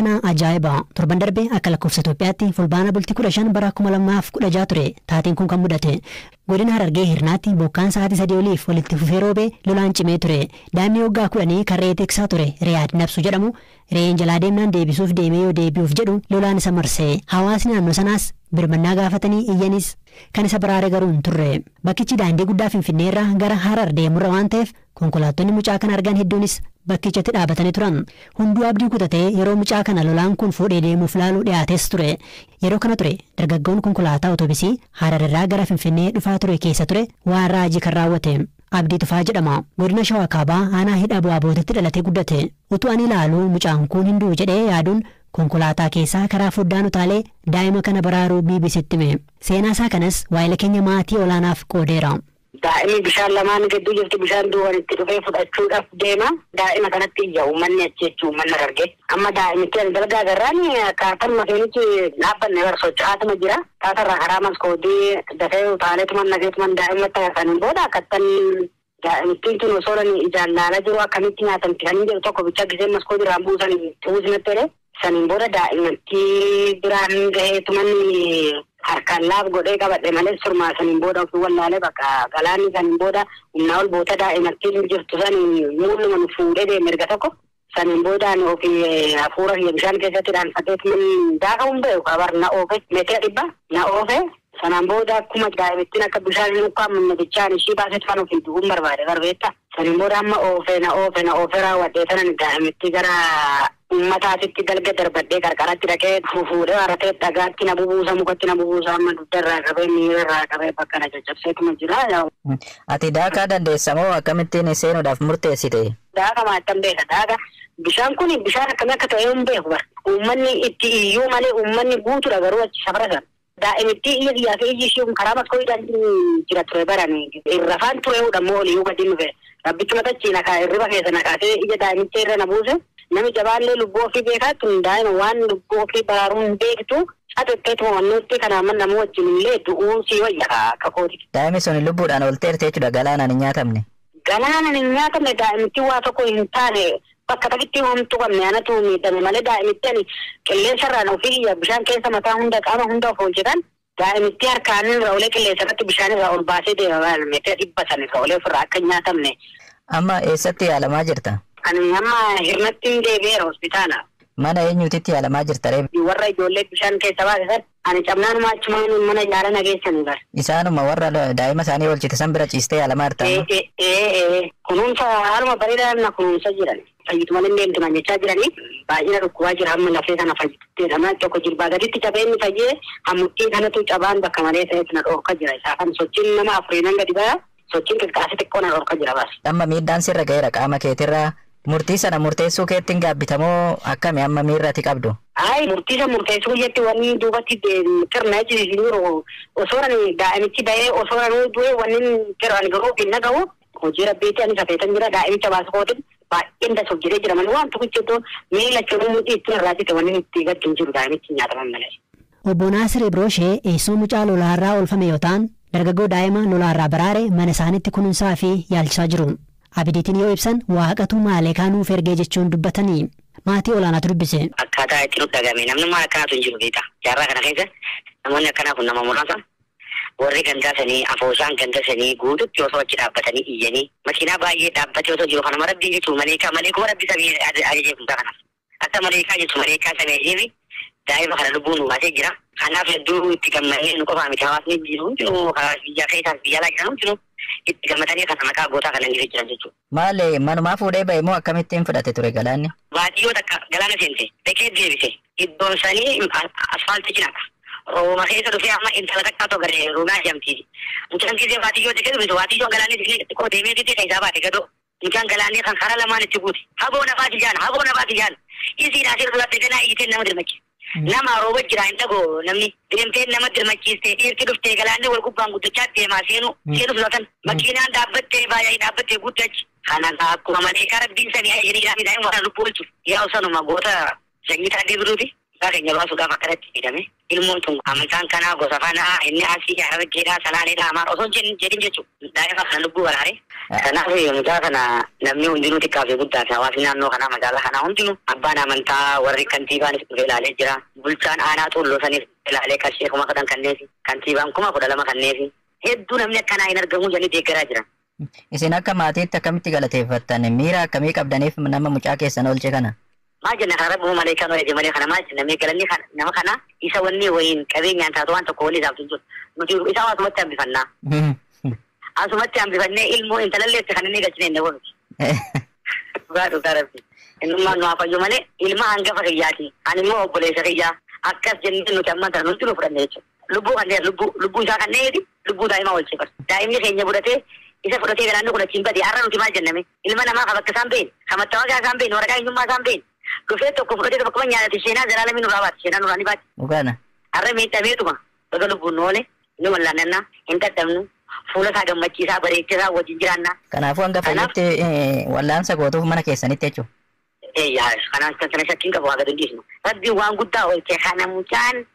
Ajaa'iba! Torban darbe akka lakkoofsa Itoophiyaatti Fulbaana bultii 15 bara 2016 ture taateen kun kan mudate. Godina Harargee Hirnaatti bokkaan sa'aatii 3 oliif walitti fufee roobee lolaan cimee ture. Daa'imni waggaa 10 kan re'ee tiksaa ture Riyaad Nabsu jedhamu re'een jalaa deemnaan deebisuuf deemee yoo deebi'uuf jedhu lolaan isa marse. Hawaasni naannoo sanaas birmannaa gaafatanii iyyanis kan isa baraare garuu hin turre. Bakkichi daandii guddaa Finfinneerraa gara Harar deemurra waan ta'eef konkolaattonni mucaa kana argan hedduunis bakkichatti dhaabatanii turan. Hunduu abdii kutatee yeroo mucaa kana lolaan kun fuudhee deemuuf laaluu dhiyaates ture. Yeroo kana ture dargaggoon konkolaataa otobisii Harar irraa gara Finfinnee dhufaa ture keessa ture waan raajii kan raawwate. Abdii Tufaa jedhama. Godina Shawaa Kaabaa aanaa Hidha Bu'aa Bootetti dhalatee guddate. Utuu ani ilaaluu mucaan kun hin du'u jedhee yaaduun konkolaataa keessaa karaa foddaan utaalee daa'ima kana baraaruu BBCtti hime. Seenaa isaa kanas waayila keenya maatii olaanaaf qoodeera. Daa'imni bishaan lamaan gidduu jirti, bishaan duuban itti dhufee fudhachuudhaaf deema. Daa'ima kanatti iyya uummanni achi jechuun uummanni Harargee. Amma daa'imitti ani dalgaa agarraan akkaataan makeenichi dhaabbanne bara socho'aatuma jira. Taasarraa karaa maskoodii dafee utaaleetuma nageetuma daa'imatti agarsiisaniin booda akkattan daa'imittiin tun osoo ijaan laalaa jiru akkamitti nyaatamti kan jedhu tokko bicha gisee maskoodii irraan buusan tuusnatti jedhe. Saniin booda daa'imatti biraan gaheetuman harkaan laaf godhee qabadhe malee surmaa saniin booda ofii wallaalee bakka galaanni saniin booda humnaa ol boota daa'imattiin jirtu saniin muul'uma nu fuudhee deeme erga tokko saniin booda ani ofii hafuura kiyya bishaan keessatti dhaanfateetuman daaka hin beeku kabar na oofe meetira 100 na oofe sanaan booda akkuma daa'imattiin akka bishaan hin ukkaamamne bichaan ishii baasetu kan ofii du'uun barbaade barbeetta saniin booda amma oofe na oofe na oofe raawwadhee sanan daa'imattii gara uummataatitti dalga darbadhee qarqaratti dhaqee fufuudhee haratee dhagaatti na bubuusa mukatti na bubuusa amma dugda qabee miila irraa qabee bakka na caccabseetuma jira. Ati daakaa dandeessa moo akkamittiin seenuudhaaf murteessite? Daaka maattan beeka daaka. Bishaan kun bishaan akkamii akka ta'e hin beeku bara. Uummanni itti iyyuu malee uummanni guutuudha garuu achi safara sana. Daa'imitti iyya kiyyaa fi iyyi ishii karaa maskooyiidhaan jira ture barani. Irrafaan ture hudhammoo oliyyuu gadi nufe. Rabbichi matachi nakaa hirriba keessa nakaasee ija daa'imicha irra na buuse. Nami jabaallee lubbuu ofii beekaa tun daa'ima waan lubbuu ofii baraaruu hin beektu haxoxxeetuma wannuutti kanaa man nama wajjin illee du'uun sii wayya akka kooti. Daa'imni sun lubbuudhaan oolteerte jechuudha galaanaan hin nyaatamne. Galaanaan hin nyaatamne daa'imti waa tokko hin taane bakka takkitti homtuu qabne anatu miidhame malee daa'imitti ani qilleensarraan ofii kiyya bishaan keessa mataa hunda qaama hunda of hojjetan daa'imitti harkaan irra olee qilleensa irratti bishaan irraa ol baasee deema meetira 100 san irra olee ofirraa akka hin nyaatamne. Amma eessatti yaalamaa jirta? Ani amma Hirnatti hin deebi'eera hospitaala. Mana eenyutitti yaalamaa jirta ree? Warra ijoollee bishaan keessa baase san ani cabnaanuma achumaan mana yaala na geessanii bara. Isaanuma warra daa'ima isaanii oolchite san bira ciistee yaalamaa jirta amma? Kunuunsa haaluma bareedaa na kunuunsa jiran. Fayyitu malee deemtu naan jechaa jiranii baay'ina dhukkubaa jira amma lafee kana fayyitteedha. Mana tokko jilbaa gaditti cabee inni fayyee hammuttiin kanatu cabaan bakka malee ta'etu na dhorka jira. Isaa kan sochiin nama afuriinan gadi baya sochiin xiqqaase xiqqoo na dhorka jira baas. Amma miidhaan sirra ga'eera qaama keetirraa. Murtii sana murteessuu keetti hin gaabbitamoo akkami amma miirrati qabdu? Ayi murtii sana murteessuu jetti wanni duubatti sirna jechuun jiru osoo ani daa'imichi ba'ee osoo ani du'e wanni jiru ani garuu hin dhaga'u hojii rabbiitti ani safeetan jira daa'imicha baasu kootin baay'een dasuuf jedhee jira malee waan tokko jechuun miila chuun mudhii ittiin irraa jette wanni itti gaddu hin jiru daa'imichi nyaataman malee. Obbo Naasir Ibroshee eessuma mucaa lolaarraa oolfame yoo ta'an dargaggoo daa'ima lolaarraa baraare mana isaaniitti kunuunsaa fi yaalchisaa jiru. Abidiitiin yoo ibsan waaqatu maaleekaa nuuf ergee jechuun dubbatanii maatii olaanaatu dubbise. Akkaataa itti nutti dhagahame namni maal akkanaatu hin jiru beektaa. Jaarraa kana keessa namoonni akkanaa kun nama muraasa warri gandaa sanii afooshaan ganda sanii guututti osoo achi dhaabbatanii iyyanii makiinaa baay'ee dhaabbatee osoo jiru kanuma rabbiin jechuun maleekaa maleekuma rabbi samii ajajeef mucaa kanaaf. Akka maleekaa jechuun maleekaa samii ajajeefi daa'ima kana lubbuun nu baasee jira. Kanaaf hedduu itti gammadnee nu qofaa miti hawaasni jiru hundinuu biyya keessaas biyya alaa jiran hundinuu itti gammadanii kana maqaa gootaa kana jiru jiran jechuudha. Maali manumaa fuudhee ba'e moo akkamittiin fudhate ture galaanni? Baadiyyoo takka galaana seente dhaqee deebise iddoon sanii asfaaltii cinaadha. Rooma keessa dhufee amma intala takka tokko garee roomaa jedhamti. Mucaan gisee baadiyyoo dhaqee deebise baadiyyoon galaanni xiqqoo deemee xiqqee keessaa baate gadoo. Mucaan galaanni kan karaa lamaan itti guute. Haboo nafaati jaan haboo nafaati jaan. Isiin asirra duratte ganaa iyyitee nama dirmachi. Nama rooba jira hin dhagoo namni deemtee nama dirmachiistee dhiirti dhuftee galaanni wal gubbaan guddachaa deemaa seenu seenu filatan makiinaan dhaabbattee baay'ee dhaabbattee guddachi. Kana akkuma maleekaa rabbiin samii ajajanii jiraanii daa'ima waan lubbuu oolchuuf yaa sanuma goota sanyii taatee biruuti. Mucaa keenya baasuudhaaf akkanatti hidhame. Ilmoon tun amantaan kanaa gosa kanaa inni asii Harargeedhaa Salaaleedhaa Amaara osoo hin jedhin jechuudha. Daa'ima kana lubbuu baraare. Kanaaf mucaa kana namni hundinuu xiqqaa fi guddaa fi hawaasni naannoo kanaa magaalaa kanaa hundinuu abbaan amantaa warri kantiibaanis dhufee ilaalee jira. Bulchaan aanaa Xuulloo sanis ilaalee qarshii 10,000 kanneefi kantiibaan 12,000 kanneefi hedduu namni akkanaa hin argamu jedhanii deeggaraa jira. Isin akka maatiitti akkamitti galateeffattan? Miira akkamii qabdaniif nama mucaa keessan oolche kana? Maal jenna kana Rabbi malee kan oolche malee kana maal jenna mee galanni nama kana isa wanni wayiin qabeenyaan taatu waan tokko walii isaaf hin jiru. Nuti isa asumatti hambifannaa. Asumatti hambifannee ilmoo intalalleetti kan inni galchine hin dabalu. Dhugaa dhugaa Rabbi. Innummaan nu haa fayyu malee ilma hangafa kiyyaati. Ani immoo obboleessa kiyyaa. Akkas jennee nuti amma tana nuti nu fudhanne jechuudha. Lubbuu kanneen lubbuu isaa kanneen lubbuu daa'imaa oolchee bara. Daa'imni keenya fudhatee isa fudhatee galaanni kun achiin bade har'a nuti maal jenname? Ilma namaa kan bakka isaan beekne, kan mattaawaqaa isaan beekne, waraqaa eenyummaa isaan beekne. Dhufee tokko fudhatee bakkuma nyaatati seenaa Zalaalamii nurraa baati, seenaa nurraa ni baati. Dhugaadha. Har'a miidhameetuma baga lubbuun nu oole, nu wallaannannaa, hin dadhabnu, fuula isaa gammachiisaa, bareechisaa wajjin jiraannaa. Kanaafuu hanga fayyutti wallaansa gootuuf mana keessanitti jechuudha. Eeyyaa, kanaaf kan sana shakkiin qabu haa gad hin dhiisnu. Rabbiin waan guddaa oolche kana mucaan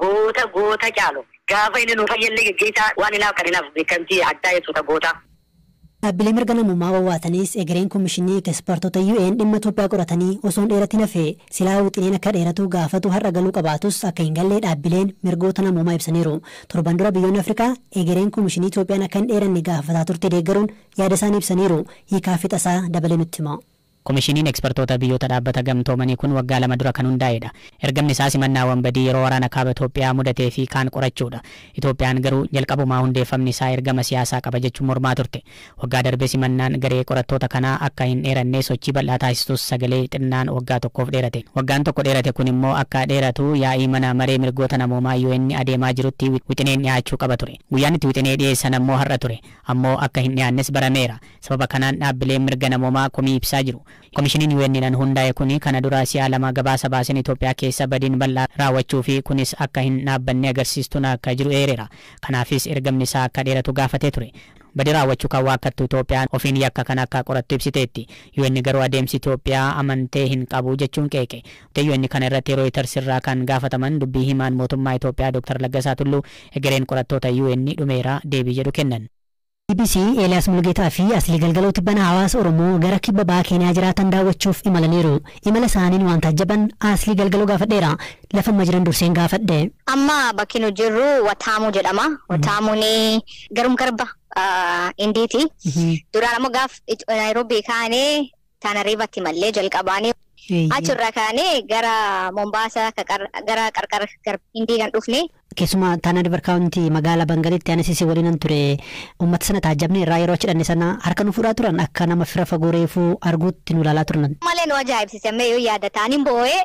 goota goota caalu. Gaafa inni nu fayyallee geggeessaa waan hinaaf kan hinaaf beekamtii addaa jechuudha goota. Dhaabbilee mirga namummaa wawwaatanis egereen komishinii ekspertoota UN dhimma Itoophiyaa qoratanii osoo hin dheeratin hafe silaa wixineen akka dheeratu gaafatu har'a galuu qabaatus akka hin galle dhaabbileen mirgoota namummaa ibsaniiru. Torban dura biyyoonni Afrikaa egereen komishinii Itoophiyaan akka hin dheeranne gaafataa turte deeggaruun yaada isaanii ibsaniiru. Hiikaa fixasaa dabalee nutti hima. Komishiniin ekspertoota biyyoota dhaabbata gamtoomanii kun waggaa 2 dura kan hundaa'edha. Ergamni isaa simannaawwan badii yeroo waraana kaaba Itoophiyaa mudatee fi kaan qorachuudha. Itoophiyaan garuu jalqabumaa hundeeffamni isaa ergama siyaasaa qaba jechuun mormaa turte. Waggaa darbee simannaan garee qorattoota kanaa akka hin dheeranne sochii bal'aa taasistus sagalee xinnaan waggaa tokkoof dheerate. Waggaan tokko dheerate kun immoo akka dheeratu yaa'ii mana maree mirgoota namoomaa UN adeemaa jirutti wixineen dhiyaachuu qaba ture. Guyyaan itti wixinee dhiyeessan ammoo har'a ture. Ammoo akka hin dhiyaannes barameera. Sababa kanaan dhaabbileen mirga namoomaa komii ibsaa jiru. Komishiniin UN nan hundaa'e kuni kana dura si'a 2 gabaasa baaseen Itoophiyaa keessa badiin bal'aa raawwachuu fi kunis akka hin dhaabbanne agarsiistuun akka jiru eereera. Kanaafis ergamni isaa akka dheeratu gaafatee ture. Badii raawwachuu kan waakkattu Itoophiyaan ofiin yakka kana akka qorattu ibsiteetti. UN garuu adeemsi Itoophiyaa amantee hin qabu jechuun qeeqe. UN kana irratti Reuters irraa kan gaafataman dubbii himaan mootummaa Itoophiyaa Dr. Laggasaa Tulluu egereen qorattoota UN dhumeera deebii jedhu kennan. BBC Eeliyaas Mulgeetaa fi Aslii Galgaloo Tibbana hawaasa Oromoo gara kibba bahaa Keeniyaa jiraatan daawwachuuf imalaniiru. Imala isaaniin waan taajjaban Aslii Galgaloo gaafadheera. Lafa amma jiran durseen gaafadhe. Amma bakki nu jirru Wataamuu jedhama. Wataamuun garum garba Indiiti. Duraan ammoo gaaf Naayiroobii kaanee Tana Rivertti mallee jalqabaanii. Achirra kaanee gara Mombaasaa gara qarqara Indii kan dhufne. Keessumaa Tana River County magaalaa Bangalitti anis isin waliinan ture. Uummata sana taajjabne irraa yeroo achi dhanne sana harka nu fuudhaa turan akka nama fira fagoo reefuu arguutti nu ilaalaa turan. Malee nu ajaa'ibsiise amma yoo yaadataan hin boo'ee.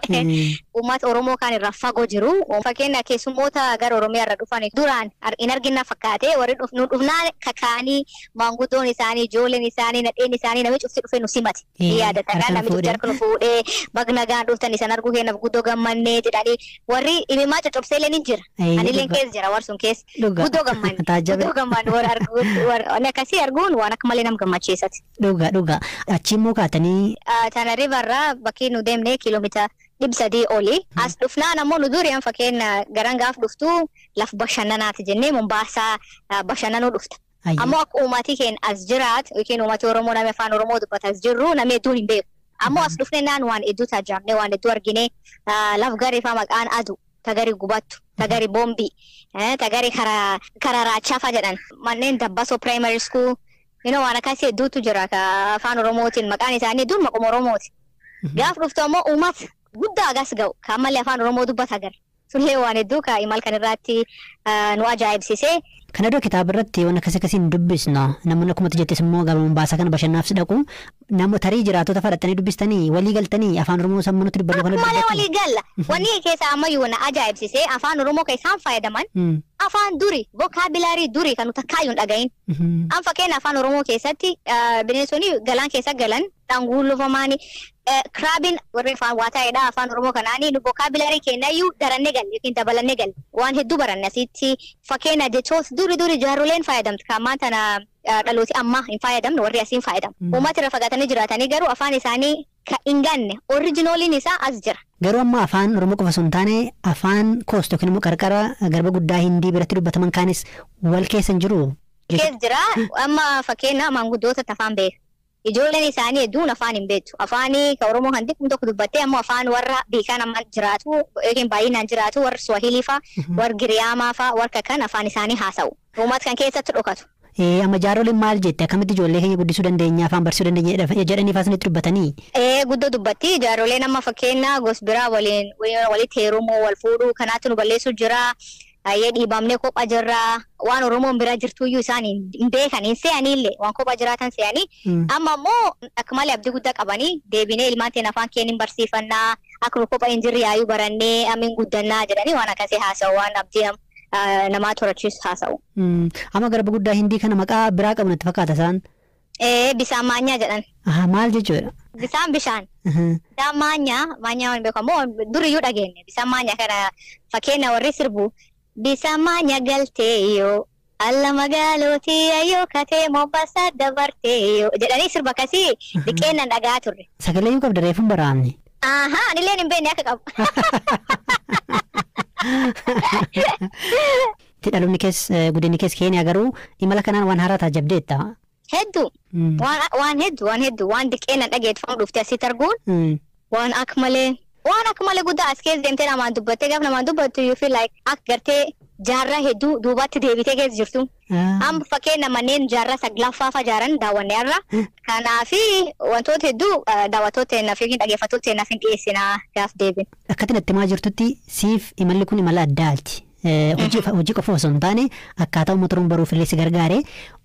Uummata Oromoo kan irraa fagoo jiru. Fakkeenya keessummoota gara Oromiyaa irra dhufan duraan hin argina fakkaate warri nu dhufnaan kakaanii maanguddoon isaanii ijoolleen isaanii nadheen isaanii namni cufti dhufee nu simate. Yaadataan Harka nu namni cufti fuudhee. harka nu fuudhee bagna gaan dhuftan isaan arguu keenyaaf guddoo gammannee jedhanii warri imimaa coccobsee illee ni jira. Ani illee keessa jira warri sun keessa. Guddoo gammanne. Taajjabe. Guddoo gammanne warra arguu warra inni akkasii arguun waan akka malee nama gammachiisati. Dhugaa dhugaa. Achi immoo kaatanii. Tana Riverraa bakki nu deemnee kiiloomeetira 300 oli. As dhufnaan ammoo nu duriyaan fakkeenya garan gaaf dhuftu laf bashannanaati jennee Mombaasaa bashannanuu dhufta. Ammoo akka uummatii keenya as jiraat yookiin uummatii Oromoo namni afaan Oromoo dubbata as jirru namni hedduun hin beeku. Ammoo as dhufnee naan waan hedduu tajaajilnee waan hedduu arginee laf gaarii faa maqaan adu tagari gubattu tagari boombii tagari karaa raachaa faa jedhan manneen Dabbasoo primary school waan akkasii hedduutu jira ka afaan Oromootiin maqaan isaanii hedduun maquma Oromooti. Gaaf dhuftu ammoo uummata guddaa agas ga'u ka ammallee afaan Oromoo dubbata agarra. Sullee waan hedduu ka imal kan irratti nu ajaa'ibsiisee. Kana dura kitaaba irratti waan akkas akkasiin dubbisna. Namoonni akkuma jettis immoo gara Mombaasaa kana bashannanaaf si dhaqu. Nama tarii jiraatota fadhattanii dubbistanii walii galtanii afaan Oromoo sammuu nutti dubbannu kana Malee dubbattu. walii galla. Wanni keessa ammayyuu na ajaa'ibsiisee afaan Oromoo kan isaan fayyadaman afaan duri vookaabilaarii duri kan nuti akkaayyuu hin dhagahin. An fakkeenya afaan Oromoo keessatti bineensonni galaan keessa galan dhanguulufamaani kiraabiin warri afaan waa ta'edha afaan Oromoo kanaanii nu vookaabilaarii kennayyuu darannee galle yookiin dabalannee galle waan hedduu baranne asitti fakkeenya jechoota duri duri jaarroleen fayyadamtu kan ammaan tana dhalooti amma hin fayyadamne warri asiin fayyadamu. Uummata irra fagaatanii jiraatanii garuu afaan isaanii Ka hin ganne originaliin isaa as jira. Garuu amma afaan Oromoo qofa osoo hin taane afaan coast yookiin immoo qarqara garba guddaa Hindii biratti dubbataman kaanis wal keessa hin jiru. Keessa jira. Amma fakkeenya maanguddoota afaan beeka. Ijoolleen isaanii hedduun afaan hin beektu. Afaanii ka Oromoo kan xiqqoo tokko dubbattee ammoo afaan warra beekan amma jiraatu yookiin baay'inaan jiraatu warra Swahilii fa'a, warra Giriyaamaa fa'a, warra kan afaan isaanii haasa'u. Uummata kan keessatti dhokatu. Amma jaaroliin maal jette, akkamitti ijoollee keenya guddisuu dandeenya, afaan barsiisuu dandeenya jedhanii fa'aa isinitti dubbatanii? Guddoo dubbatti. Jaaroleen amma fakkeenya gos biraa waliin walitti heerumuu, wal fuudhuu kanaatti nu balleessuu jira. Ayyee, dhiibamnee kopha jirra. Waan Oromoon bira jirtuyyuu isaan hin beekan, hin se'aniillee, waan kopha jiraatan se'anii. Amma immoo akka malee abdii guddaa qabanii, deebinee ilmaan teenya afaan keenya hin barsiifannaa, akka nu kopha hin jirre yaayuu barannee amma hin guddannaa jedhanii waan akkasii haasa'u, waan abdii namaa torachiisu haasa'u. Amma garba guddaa Hindii kana maqaa biraa qabu natti fakkaata isaan. Bisaan maanyaa jedhan. Maal jechuudha? Bisaan bishaan. Bisaan maanyaa maanyaa waan beekamu duriyyuu dhageenye. Bisaan maanyaa kana fakkeenya warri sirbu. Bisaan maanyaa galteeyyoo alla magaalootii ayyoo katee Mombaasaa dabarteeyyoo jedhanii sirba akkasii diqeennan dhagaa turre. Sagalee iyyuu qabda, reefuun baraamne. Ahaa, anillee hin beekne akka qabu. Dhaloonni kees, guddinni kees Keeniyaa, garuu imala kanaan waan haaraa taajabdeetta. Hedduu. Waan hedduu, waan hedduu, waan diqeennan dhageeffamu dhuftee asitti arguun waan akka malee guddaa. As keessa deemtee namaan dubbattee, gaafa namaan dubbattu you feel like akka gartee jaarraa hedduu duubatti deebitee keessa jirtu. Amma fakkeenya manneen jaarraa saglaffaa fa'a jaaran daawwanne irra. Kanaafi wantoota hedduu daawwattoota teenyaaf yookiin dhaggeeffattoota teenyaaf hin dhiyeessinaa gaaf deebin. Akkatti natti himaa jirtutti siif imalli kun imala addaati. Hojii qofa osoo hin taane akkaataa uummata Oromoo baruuf illee si gargaare.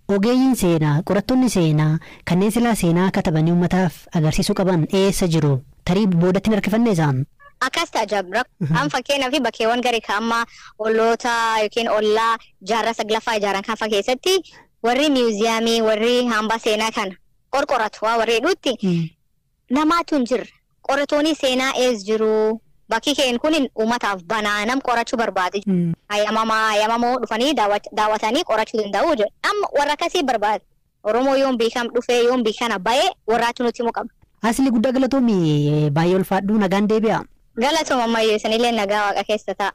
Ogeeyyiin seenaa, qorattoonni seenaa kanneen silaa seenaa katabanii uummataaf agarsiisuu qaban eessa jiru? Tarii boodatti hin harkifanne isaan? Akkas ta'a. Amma fakkeenyaaf bakkeewwan garii kan amma olloota yookiin ollaa jaarraa saglaffaa ijaaran kan fa'a keessatti warri museumii, warri hambaa seenaa kana qorqoratu waa warri hedduutti namaatu hin jirre. Qoratoonni seenaa ees jiru? Bakki keen kun uummataaf banaa, nam qorachuu barbaade. Hayyamamaa hayyamamoo dhufanii daawwatanii qorachuu danda'u jedhu. Amma warra akkasii barbaade. Oromoo yoom beekam dhufee, yoom beekana bahee, warraatu nutti himuu qaba. Asli, guddaa galatoomi, baay'ee ulfaadhu, nagaan deebi'a. Galatooma ammayyuu, isinillee nagaa waaqa keessa ta'a.